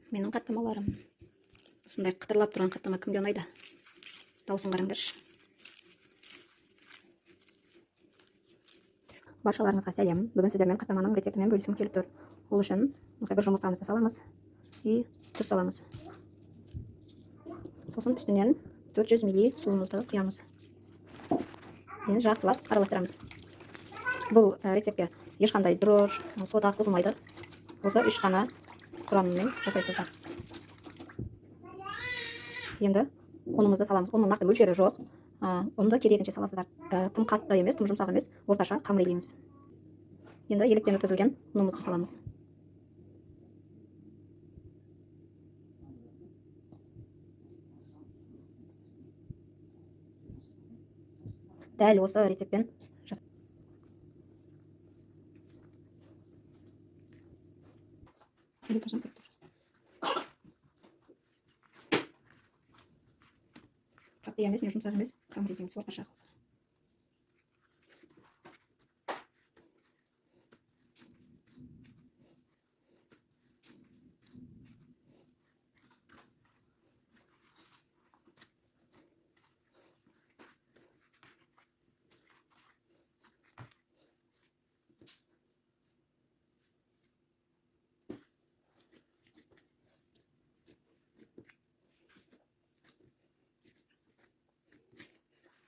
Менің қаттамаларым. Осындай қытырлап тұрған қаттама кімге ұнайды? Дауысын қараңдаршы. Баршаларыңызға сәлем. Бүгін сіздермен қаттаманың рецептімен бөліскім келіп тұр. Ол үшін осылай бір жұмыртқамызды саламыз и тұз саламыз. Сосын үстінен 400 мл суымызды құямыз. Енді жақсылап араластырамыз. Бұл рецептке ешқандай дрожж, сода қосылмайды. Осы үш қана құрамымен жасайсыздар. Енді ұнымызды саламыз. Ұнның нақты мөлшері жоқ. Ұнды керегінше саласыздар. Тым қатты емес, тым жұмсақ емес, орташа қамыр илейміз. Енді електен өткізілген ұнымызды саламыз. Дәл осы рецептпен Или тұрсам тұрып тұр. Қатты емес, не жұмсақ емес, қамыр илейміз орташа қылып.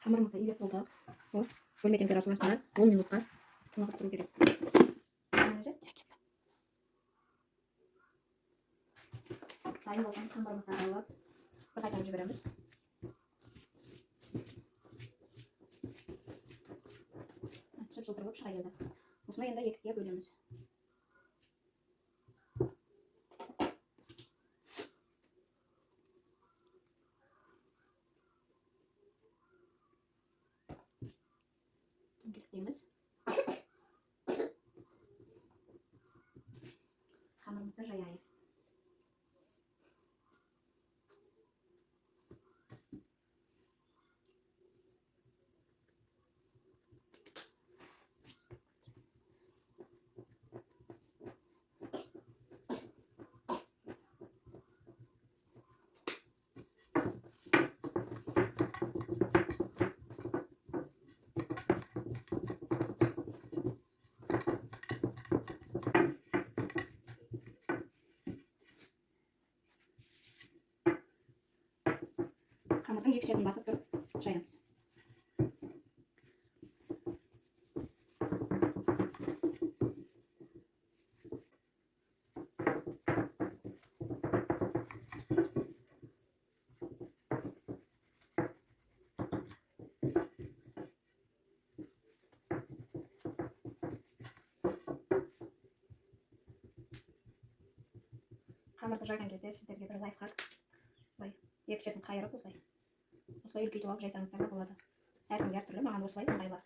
Қамырымызды илеп болдық. Ол бөлме температурасында 10 минутқа тынығып тұру керек. Дайын болған қамырымызды алып бір қайтарып жібереміз. Жып-жылтыр болып шыға келді. Осыны енді екіге бөлеміз. Дөңгелектейміз. Қамырымызды жаяйық. Қамырдың екі шетін басып тұрып жаямыз. Қамырды жайған кезде сіздерге бір лайфхак. Былай екі шетін қайырып осылай. Осылай үлкейтіп алып жайсаңыздар да болады. Әркімге әртүрлі, маған осылай ыңғайлы.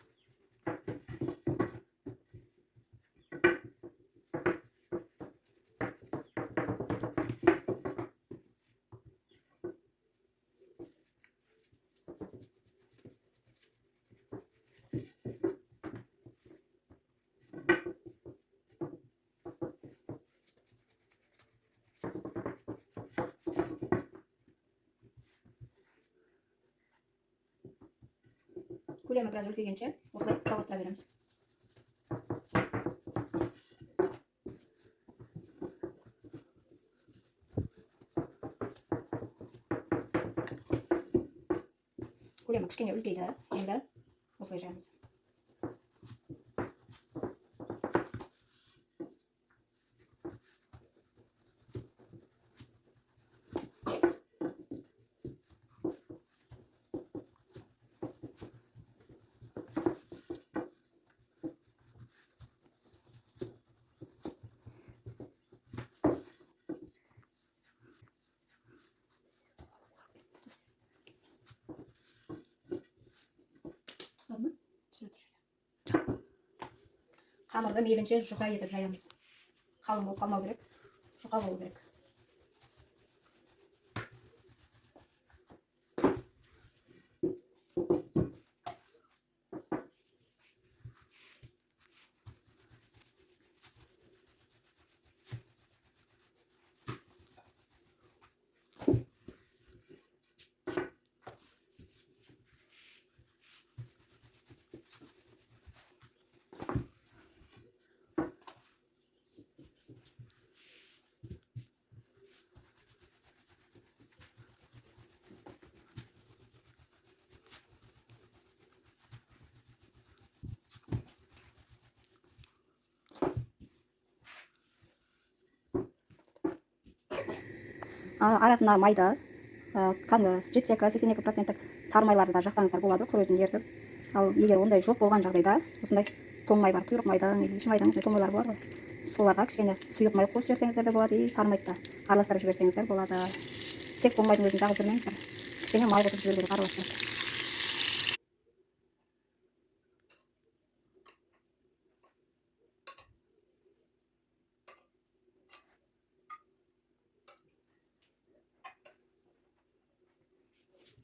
Көлемі біраз үлкейгенше осылай жалғастыра береміз. Көлемі кішкене үлкейді, енді осылай жаямыз. Қамырды мейлінше жұқа етіп жаямыз. Қалың болып қалмау керек, жұқа болу керек. Арасына майды, кәдімгі 72-82% сары майларды да жақсаңыздар болады, құр өзін ерітіп. Ал егер ондай жоқ болған жағдайда осындай тоң май бар, құйрық майдың, или майдың осындай тоң майлар болады ғой. Соларға кішкене сұйық май қосып жіберсеңіздер де болады, и сары майды да араластырып жіберсеңіздер болады. Тек тоң майдың өзін жағып жүрмеңіздер. Кішкене май қосып жіберу керек араластырып.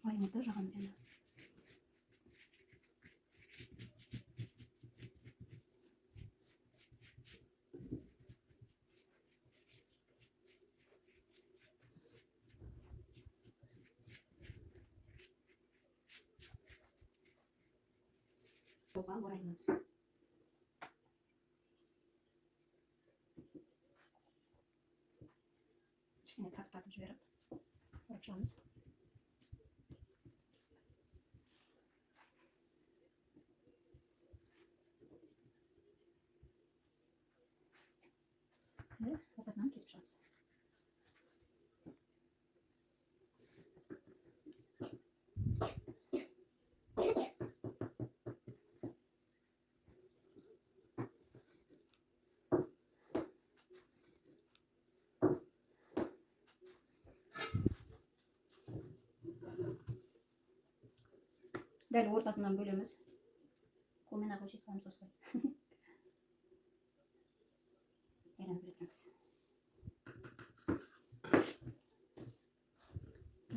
Майымызды жағамыз енді. Ораймыз. Кішкене тартып жіберіп, орап шығамыз. Енді ортасынан кесіп шығамыз. Дәл ортасынан бөлеміз. Қолмен ақ өлшей саламыз осылай. Айналып бөлеміз.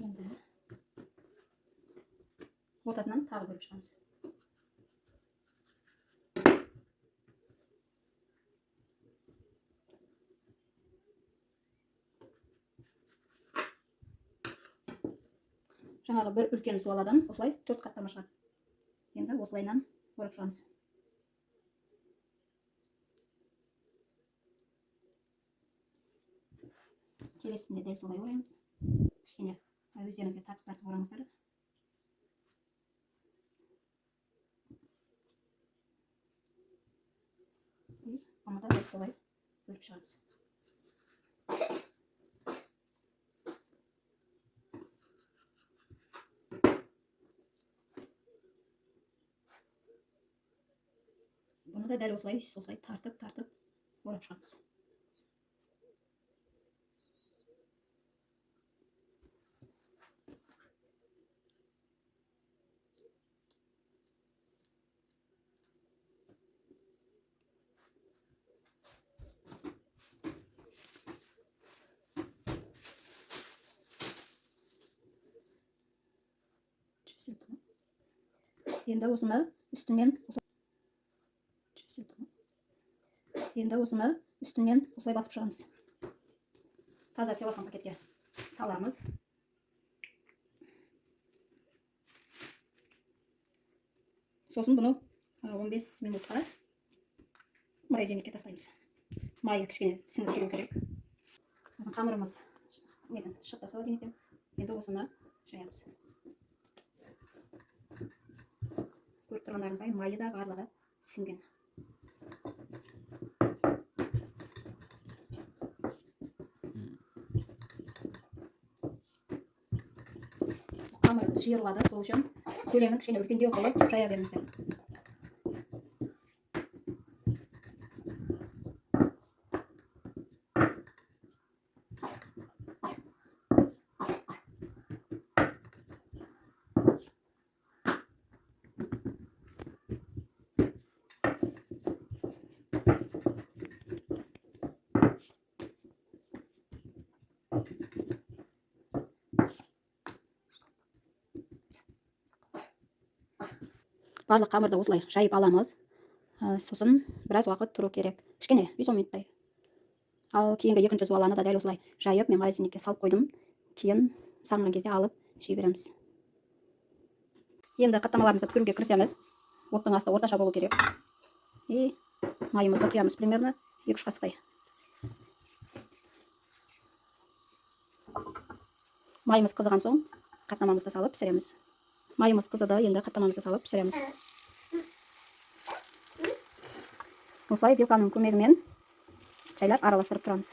Енді ортасынан тағы бөліп шығамыз. Жаңағы бір үлкен зуаладан осылай 4 қаттама шығады. Енді осылайынан орап шығамыз. Келесінде дәл солай ораймыз. Кішкене өздеріңізге тартып-тартып ораңыздар. И бұны да дәл солай бөліп шығамыз. Бұны да дәл осылай, осылай тартып-тартып орап шығамыз. Енді осыны үстінен Енді осыны үстінен осылай басып шығамыз. Таза целлофан пакетке саламыз. Сосын бұны 15 минутқа морозильникке тастаймыз. Майы кішкене сіңіп кету керек. Біздің қамырымыз неден шықты холодильниктен. Енді осыны жаямыз. Көріп тұрғандарыңыздай майы да барлығы сіңген. Қамыр жиырылады, сол үшін көлемін кішкене үлкендеу қылып жая беріңіздер. Барлық қамырды осылай жайып аламыз. Сосын біраз уақыт тұру керек. Кішкене 5-10 минуттай. Ал кейінгі екінші зуаланы да дәл осылай жайып, мен морозильникке салып қойдым. Кейін сағынған кезде алып жей береміз. Енді қаттамаларымызды пісіруге кірісеміз. Оттың асты орташа болу керек. И майымызды құямыз примерно 2-3 қасықтай. Майымыз қызыған соң қаттамамызды салып пісіреміз. Майымыз қызыды, енді қаттамамызды салып пісіреміз. Осылай вилканың көмегімен жайлап араластырып тұрамыз.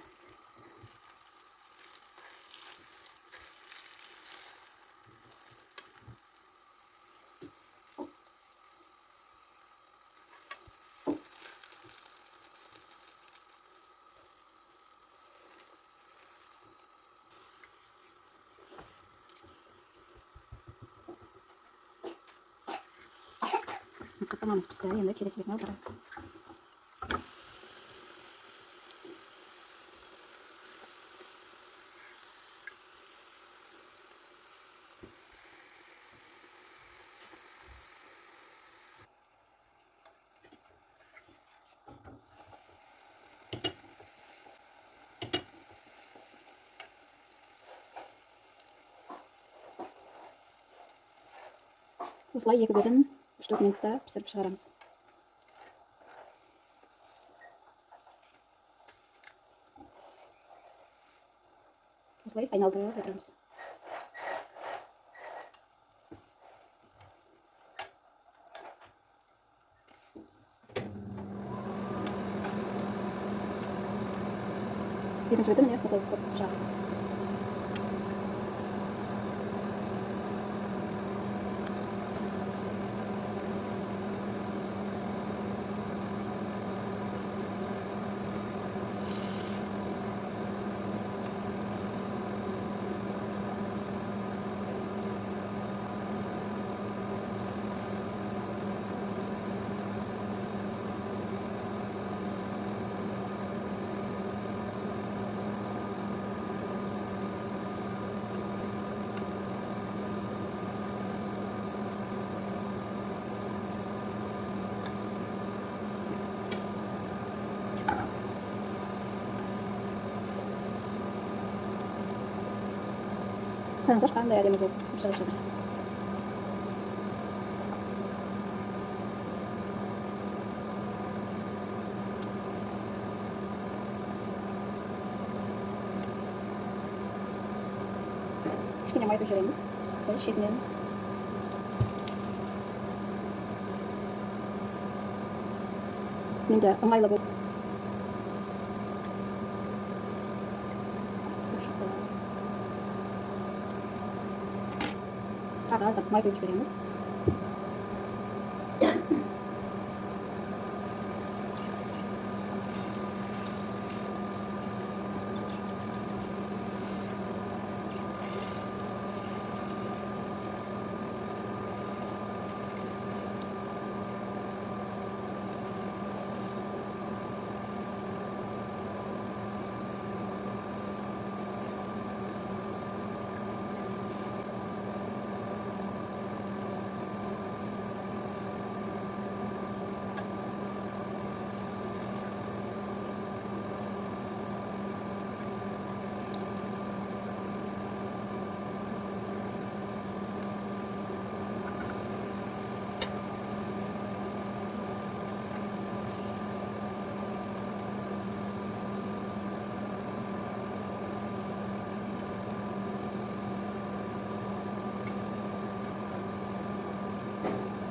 Қаттамамыз пісті, енді келесі бетіне аударайық. Осылай екі бетін 3-4 минутта пісіріп шығарамыз. Осылай айналдырып отырамыз. Екінші беті міне осылай болып пісіп шығады. Қараңыздаршы, қандай әдемі болып пісіп шығып жатыр. Кішкене май құйып жібереміз. Осылай шетінен. Менде ыңғайлы болып пісіп шықты. Тағы аздап май құйып жібереміз.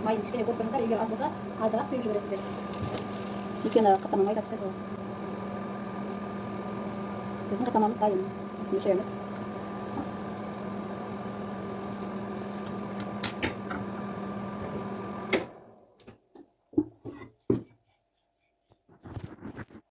Майын кішкене көп қойыңыздар, егер аз болса, азырақ құйып жібересіздер. Өйткені қаттама майда піседі ғой. Біздің қаттамамыз дайын. Астын өшіреміз.